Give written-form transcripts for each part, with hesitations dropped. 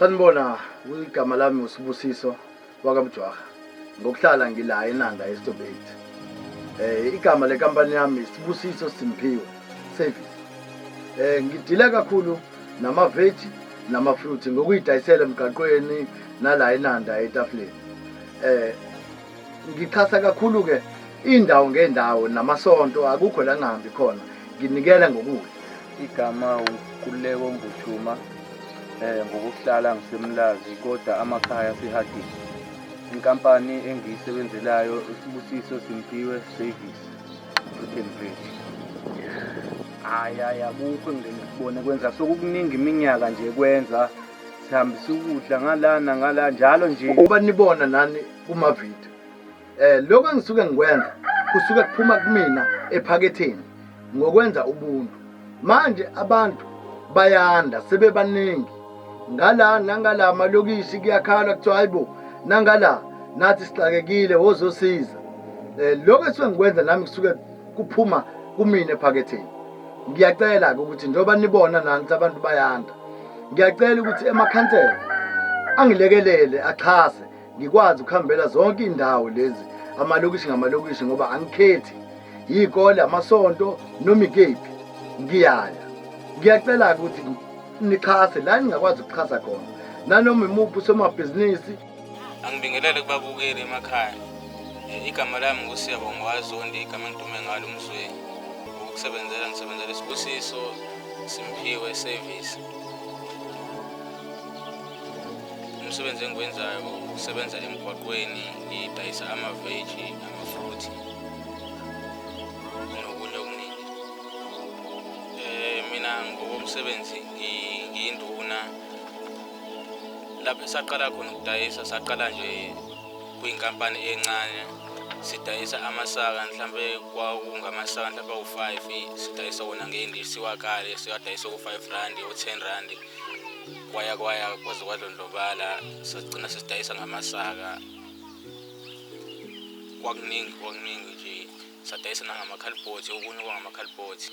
Sanibona, igama lami uSibusiso wakaMjwaha. Ngokuhlala ngila eNanda eStop 8. Igama lenkampani yami Isibusiso Simphiwe Service. Ngidila kakhulu nama-veg nama-fruit ngokuyidayisela emgaqweni nala eNanda etafuleni. Ngixhasa kakhulu ke indawo ngendawo namasonto, akukho la ngihambi khona, nginikela ngokudla. Igama uNkululeko Mbuthuma, ngokuhlala ngiseMlazi kodwa amakhaya aseHarding. Inkampani engiyisebenzelayo uSibusiso Simphiwe Service, Fruit and Veg. Hhayi, hhayi, akukho engikubone kwenza, sokukuningi iminyaka nje kwenza, sihambisa ukudla ngala nangala njalo nje. Uba nibona nani kuma-video, lokho engisuke ngikwenza kusuke kuphuma kumina ephaketheni ngokwenza ubuntu. Manje abantu bayanda, sebebaningi ngala nangala, amalokishi kuyakhalwa kuthiwa hayibo nangala nathi sixakekile, wozosiza. Lokho esuke ngikwenza nami kusuke kuphuma kumina ephaketheni. Ngiyacela-ke ukuthi njengoba nibona nani ukuthi abantu bayanda, ngiyacela ukuthi emakhansela angilekelele, axhase, ngikwazi ukuhambela zonke iy'ndawo lezi, amalokishi ngamalokishi, ngoba angikhethi iy'kole, amasonto noma ikephi, ngiyaya. Ngiyacela-ke ukuthi nixhase la ningakwazi ukuxhasa khona, nanoma imuphi usomabhizinisi. Angibingelele kubabukeli emakhaya. Igama lami nguSiyabonga Wazondi, igama engidume ngalo uMzweni. Ukusebenzela ngisebenzela Isibusiso Simphiwe Service. Umsebenzi engiwenzayo ukusebenza emgwaqweni, ngidayisa amaveji, amafruthi nokunye okuningi. Mina ngokomsebenzi ngiyinduna. Lapho esaqala khona ukudayisa, saqala nje kwinkampani encane sidayisa amasaka, mhlampe kwakungamasaka mhlampe awu-5, sidayisa wona ngendishi, siwakale siwadayisa ku-5 rand, o-10 rand, kwaya kwaya kwaze kwadlondlobala, sagcina sesidayisa ngamasaka. Kwakuningi kwakuningi nje, sadayisa nangamakhalibhothi, okunye kwangamakhalibhothi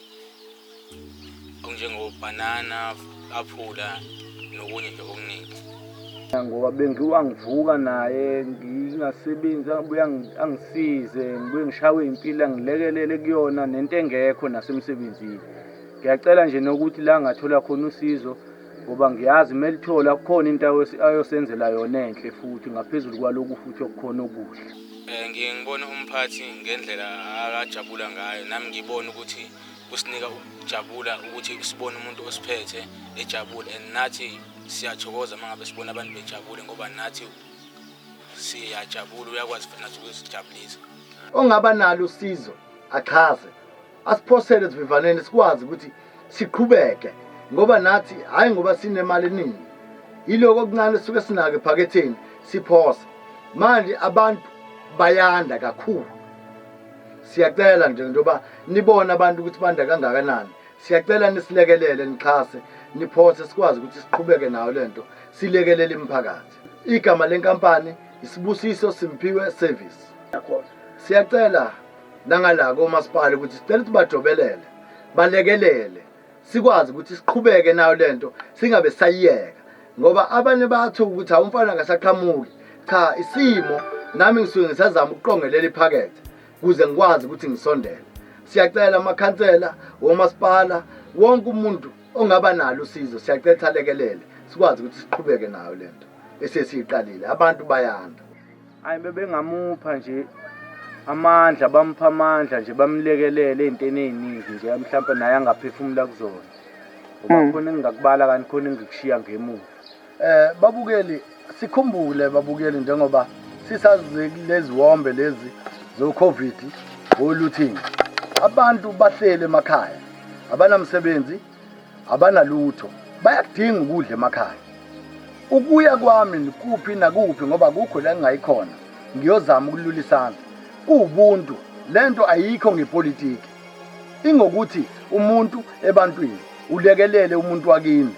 okunjengobhanana, aphula nokunye nje okuningi. Ngoba bengiwa ngivuka naye ngingasebenzi, abuye angisize, ngibuye ngishawe impilo, angilekelele kuyona nento engekho nasemsebenzini. Ngiyacela nje nokuthi la ngathola khona usizo, ngoba ngiyazi uma elithola kukhona into ayosenzela yona enhle futhi ngaphezulu kwaloku futhi okukhona okuhle. Ngiye ngibone umphathi ngendlela akajabula ngayo, nami ngibone ukuthi kusinika ukujabula ukuthi sibone umuntu osiphethe ejabule, and nathi siyathokoza uma ngabe sibona abantu bejabule, ngoba nathi siyajabula, uyakwazi futhi nathi ukusijabulisa. Ongaba nalo usizo achaze, asiphosele esivivaneni sikwazi ukuthi siqhubeke, ngoba nathi hhayi ngoba sinemali eningi, yiloko okuncane sisuke sinako ephaketheni siphose. Manje abantu bayanda kakhulu, siyacela nje njengoba nibona abantu ukuthi banda kangakanani, siyacela nisilekelele, nixhase, niphose sikwazi ukuthi siqhubeke nayo lento, silekelele imiphakathi. Igama lenkampani Isibusiso Simphiwe Service. Siyacela nangala komasipala ukuthi sicela ukuthi bajobelele, balekelele, sikwazi ukuthi siqhubeke nayo lento, singabe sayiyeka, ngoba abanye bayathuka ukuthi hawu umfana akasaqhamuki. Cha, isimo nami ngisuke ngisazama ukuqongelela iphakethe kuze ngikwazi ukuthi ngisondele. Siyacela amakhansela, womasipala, wonke umuntu ongaba nalo usizo, siyacela alekelele, sikwazi ukuthi siqhubeke nayo lento esesiyiqalile. Abantu bayanda. Hayi, bebengamupha nje amandla, bamupha amandla nje, bamlekelele ey'ntweni ey'ningi nje, mhlampe naye angaphefumula kuzona, ngoba khona engingakubala kanti khona engikushiya ngemuva. Babukeli, sikhumbule babukeli, njengoba sisazi lezi wombe lezi zo-Covid o-looting, abantu bahleli emakhaya, abanamsebenzi, abanalutho, bayakudinga ukudla emakhaya. Ukuya kwami kuphi nakuphi, ngoba akukho la engingayikhona, ngiyozama ukulula isandla. Kuwubuntu, lento ayikho ngepolitiki, ingokuthi umuntu ebantwini ulekelele umuntu wakini,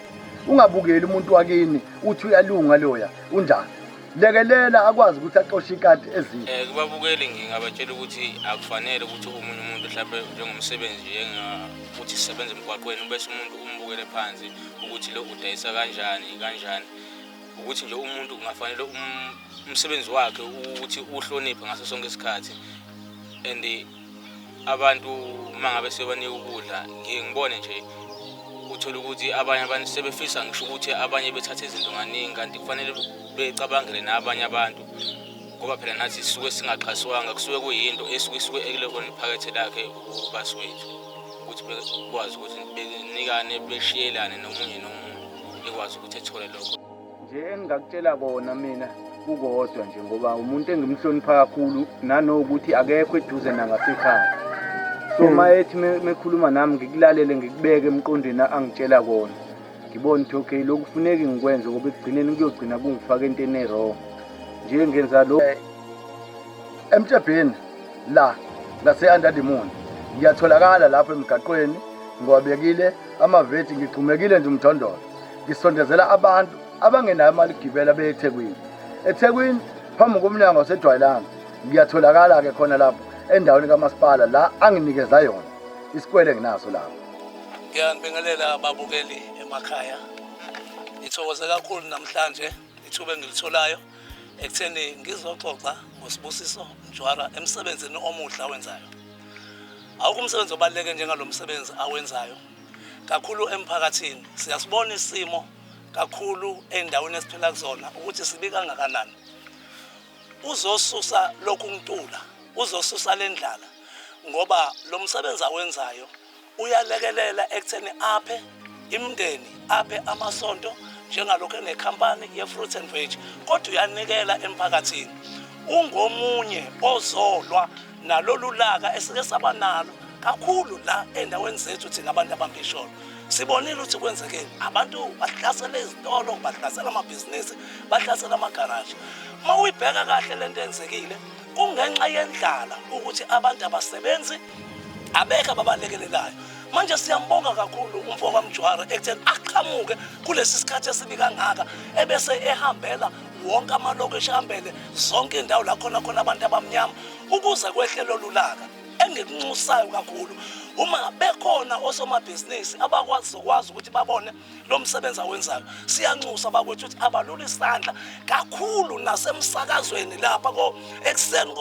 ungabukeli umuntu wakini uthi uyalunga loya unjani, lekelela akwazi ukuthi axoshe ikati eziko. Kubabukeli ngingabatshela ukuthi akufanele ukuthi omunye umuntu mhlawumbe njengomsebenzi njengokuthi sisebenza emgwaqweni bese umuntu umbukele phansi ukuthi lo udayisa kanjani kanjani. Ukuthi nje umuntu kungafanele umsebenzi wakhe ukuthi uhloniphe ngaso sonke isikhathi and abantu uma ngabe sebanika ukudla ngiye ngibone nje uthole ukuthi abanye abantu sebefisa ngisho ukuthi abanye bethathe izinto kaningi kanti kufanele becabangele nabanye abantu ngoba phela nathi sisuke singaxhaswanga kusuke kuyinto esuke isuke ekulehona iphakethe lakhe ubasi wethu ukuthi bekwazi ukuthi benikane beshiyelane nomunye nomunye ekwazi ukuthi ethole lokho. Nje engingakutshela kona mina kukodwa nje ngoba umuntu engimhlonipha kakhulu nanokuthi akekho eduze nangasekhaya so uma ethi mekhuluma nami ngikulalele ngikubeke emqondweni angitshela kona ngibone ukuthi okay lokhu kufuneki ngikwenze ngoba ekugcineni kuyogcina kungifaka entweni e-wrong nje ngenza lo Emtshebheni la ngase-Under the Moon ngiyatholakala lapho emgaqweni ngiwabekile amaveji ngigxumekile nje umjondolo ngisondezela abantu abangenayo imali ukugibela beye eThekwini. EThekwini phambi komnyango wasejwayelanga ngiyatholakala-ke khona lapho endaweni kamasipala la anginikeza yona isikwele nginaso lapho. Ngiyanibingelela babukeli emakhaya. Ngithokoze kakhulu namhlanje ithuba engilitholayo ekutheni ngizoxoxa ngoSibusiso Mjwara emsebenzini omuhle awenzayo. Awukho umsebenzi obaluleke njengalo msebenzi awenzayo kakhulu emphakathini. Siyasibona isimo kakhulu ey'ndaweni esiphila kuzona ukuthi sibi kangakanani. Uzosusa lokhu ntula, uzosusa le ndlala ngoba lo msebenzi awenzayo uyalekelela ekutheni aphe imindeni, aphe amasonto njengalokhu enekhampani ye-fruit and veg, kodwa uyanikela emphakathini. Ungomunye ozolwa nalolu laka esike saba nalo kakhulu la ey'ndaweni zethu thina abantu abampisholo. Sibonile ukuthi kwenzekeni, abantu bahlasela izitolo, bahlasela amabhizinisi, bahlasela amagaraji. Uma uyibheka kahle le nto enzekile, kungenxa yendlala ukuthi abantu abasebenzi, abekho ababalekelelayo. Manje siyambonga kakhulu umfo kaMjwara ekutheni aqhamuke kulesi sikhathi esibi kangaka ebese ehambela wonke amalokishi, ahambele zonke iy'ndawo la khona khona abantu abamnyama ukuze kwehle lolu laka. Engikunxusayo kakhulu, uma bekhona osomabhizinisi abakwazi zokwazi ukuthi babone lo msebenzi awenzayo, siyanxusa bakwethu ukuthi abalule isandla kakhulu nasemsakazweni lapha ko ekuseni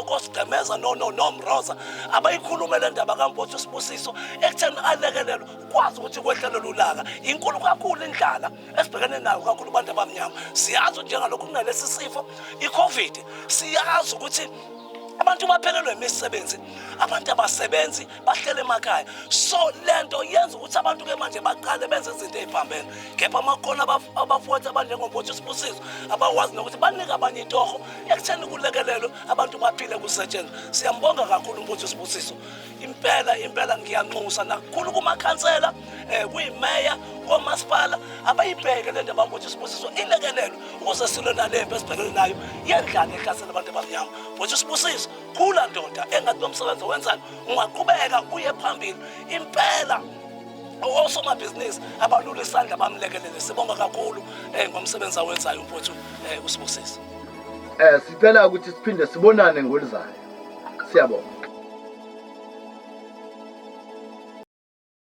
kosigqemeza noMroza abayikhulume le ndaba kaMfowethu Sibusiso ekutheni alekelelwe ukwazi ukuthi kwehle lolu laka. Inkulu kakhulu indlala esibhekene nayo kakhulu abantu abamnyama. Siyazi njengalokhu kunalesi sifo i-COVID, siyazi ukuthi abantu baphelelwe imisebenzi, abantu abasebenzi bahlele emakhaya, so lento yenza ukuthi abantu ke manje baqale benze izinto ey'phambene. Kepha amakhona abafowethu abanjengomfowethu Sibusiso abakwazi nokuthi banike abanye itoho ekutheni kulekelelwe abantu baphile kusetshenzwa. Siyambonga kakhulu umfowethu Sibusiso, impela impela ngiyanxusa nakukhulu kumakhansela, kuyimeya, komasipala, abayibheke le ndaba mfowethu Sibusiso ilekelelwe ukuze silwe nale mpi esibhekene nayo yendlala ehlasela abantu abamnyama. Mfowethu Sibusiso, khula ndoda, engathi lo msebenzi owenzayo ungaqhubeka uye phambili impela. Osomabhizinisi abalula isandla bamlekelele. Sibonga kakhulu ngomsebenzi awenzayo umfowethu uSibusiso. Sicela ukuthi siphinde sibonane ngolizayo. Siyabonga.